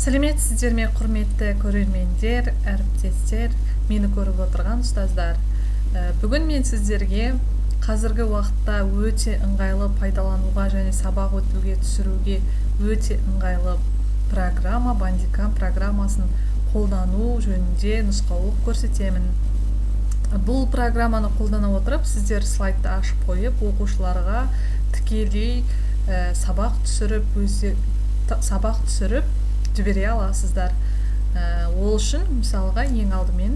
Сәлеметсіздер ме, құрметті көрермендер, әріптестер, мені көріп отырған ұстаздар. Бүгін мен сіздерге қазіргі уақытта өте ыңғайлы пайдалануға және сабақ өтуге, түсіруге өте ыңғайлы программа, Bandicam программасын қолдану жөнінде нұсқаулық көрсетемін. Бұл программаны қолдана отырып, сіздер слайдты ашып қойып, оқушыларға тікелей сабақ түсіріп, сабақ түсіріп жібере аласыздар. Ол үшін, мысалға, ең алдымен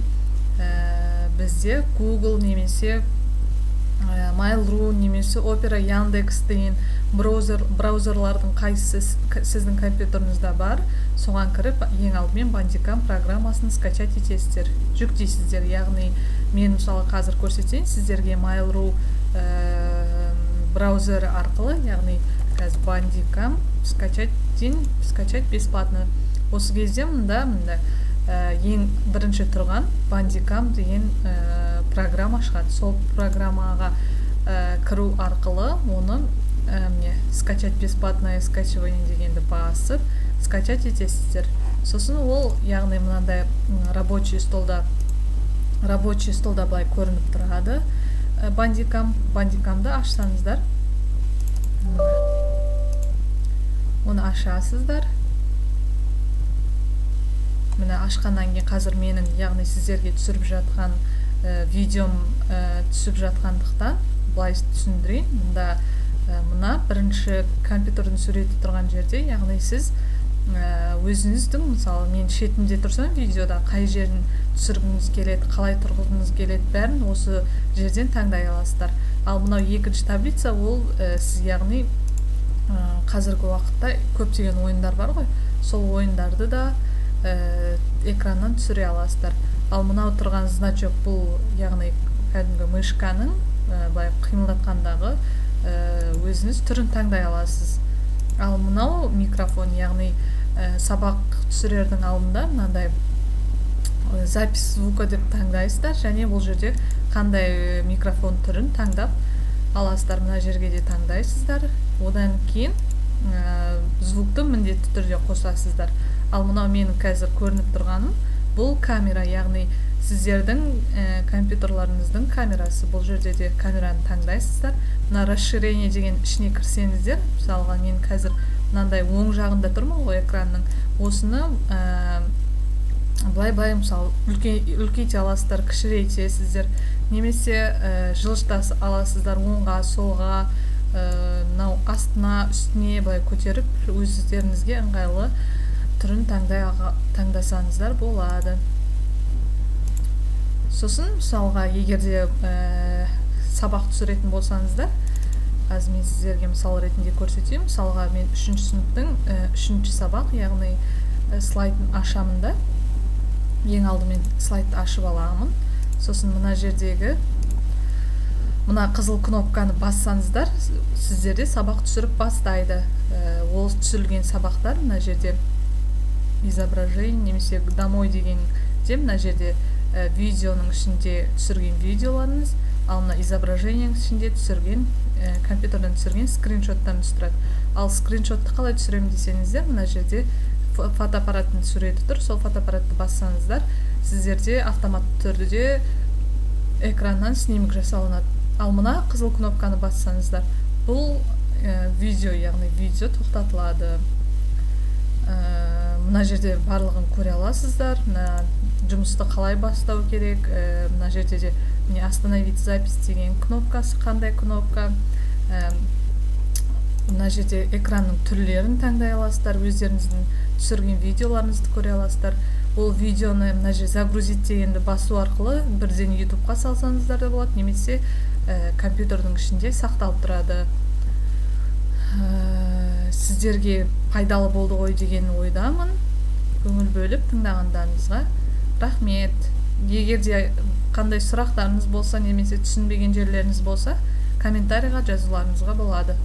бізде Google немесе Mail.ru немесе Opera, Яндекс деген браузерлардың қайсысы сіздің компьютеріңізде бар, соған кіріп, ең алдымен Bandicam программасын скачать етесіздер, жүктейсіздер. Яғни мен, мысалы, қазір көрсетейін сіздерге Mail.ru браузері арқылы, яғни қазір Bandicam скачать дейін, скачать бесплатно. Осы кезде мында ең бірінші тұрған Bandicam деген программа шығады. Сол программаға кіру арқылы оны міне, «Скачать бесплатное скачивание» дегенді басып, скачать етесіздер. Сосын ол, яғни, мынандай рабочий столда былай көрініп тұрады. Bandicamды ашсаңыздар, мына, оны ашасыздар. Міне, ашқаннан кейін қазір менің, яғни, сіздерге түсіріп жатқан видеом түсіп жатқандықтан, былай түсіндірейін. Мында мына бірінші компьютердің суреті тұрған жерде, яғни, сіз өзіңіздің, мысалы, мен шетінде тұрсам, видеода қай жерін түсіргіңіз келеді, қалай тұрғызғыңыз келеді, бәрін осы жерден таңдай аласыздар. Ал мынау екінші таблица, ол сіз, яғни, қазіргі уақытта көптеген ойындар бар ғой, сол ойындарды да экраннан түсіре аласыздар. Ал мынау тұрған значок, бұл, яғни, кәдімгі мышканың былай қимылдатқандағы өзіңіз түрін таңдай аласыз. Ал мынау микрофон, яғни, сабақ түсірердің алдында мынандай «Запись звука» деп таңдайсыздар және бұл жерде қандай микрофон түрін таңдап аласыздар. Мына жерге де таңдайсыздар. Одан кейін звукты міндетті түрде қосасыздар. Ал мынау менің қазір көрініп тұрғаным, бұл камера, яғни, сіздердің компьютерларыңыздың камерасы. Бұл жерде де камераны таңдайсыздар. Мына «Расширение» деген ішіне кірсеңіздер, мысалға, мен қазір мынандай оң жағында тұрмын ғой экранның, осыны былай былай, мысалы, үлкейте аласыздар, кішірейтесіздер немесе жылжыта аласыздар оңға, солға, мынау астына, үстіне, былай көтеріп, өздеріңізге ыңғайлы түрін таңдасаңыздар болады. Сосын, мысалға, егер де сабақ түсіретін болсаңыздар, қазір мен сіздерге мысал ретінде көрсетейін. Мысалға, мен үшінші сыныптың үшінші сабақ, яғни, слайдын ашамын да, ең алдымен слайдты ашып аламын. Сосын мына жердегі мына қызыл кнопканы бассаңыздар, сіздерде сабақ түсіріп бастайды. Ол түсірілген сабақтар мына жерде «Изображение» немесе «Домой» дегенде, мына жерде видеоның ішінде түсірген видеоларыңыз, ал мына изображениенің ішінде түсірген компьютерден түсірген скриншоттарыңыз тұрады. Ал скриншотты қалай түсіремін десеңіздер, мына жерде фотоаппараттың суреті тұр. Сол фотоаппаратты бассаңыздар, сіздерде автоматты түрде экраннан снимок жасалынады. Ал мына қызыл кнопканы бассаңыздар, бұл видео, яғни, видео тоқтатылады. Мына жерде барлығын көре аласыздар, мына жұмысты қалай бастау керек. Мына жерде де, міне, «Остановить запись» деген кнопкасы қандай кнопка. Мына жерде экранның түрлерін таңдай аласыздар, өздеріңіздің түсірген видеоларыңызды көре аласыздар. Ол видеоны мына жерде «Загрузить» дегенді басу арқылы бірден Ютубқа салсаңыздар да болады немесе компьютердің ішінде сақталып тұрады. Сіздерге пайдалы болды ғой деген ойдамын. Көңіл бөліп тыңдағандарыңызға рахмет. Егер де қандай сұрақтарыңыз болса немесе түсінбеген жерлеріңіз болса, комментарийға жазуларыңызға болады.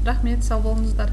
Рахмет, сау болыңыздар.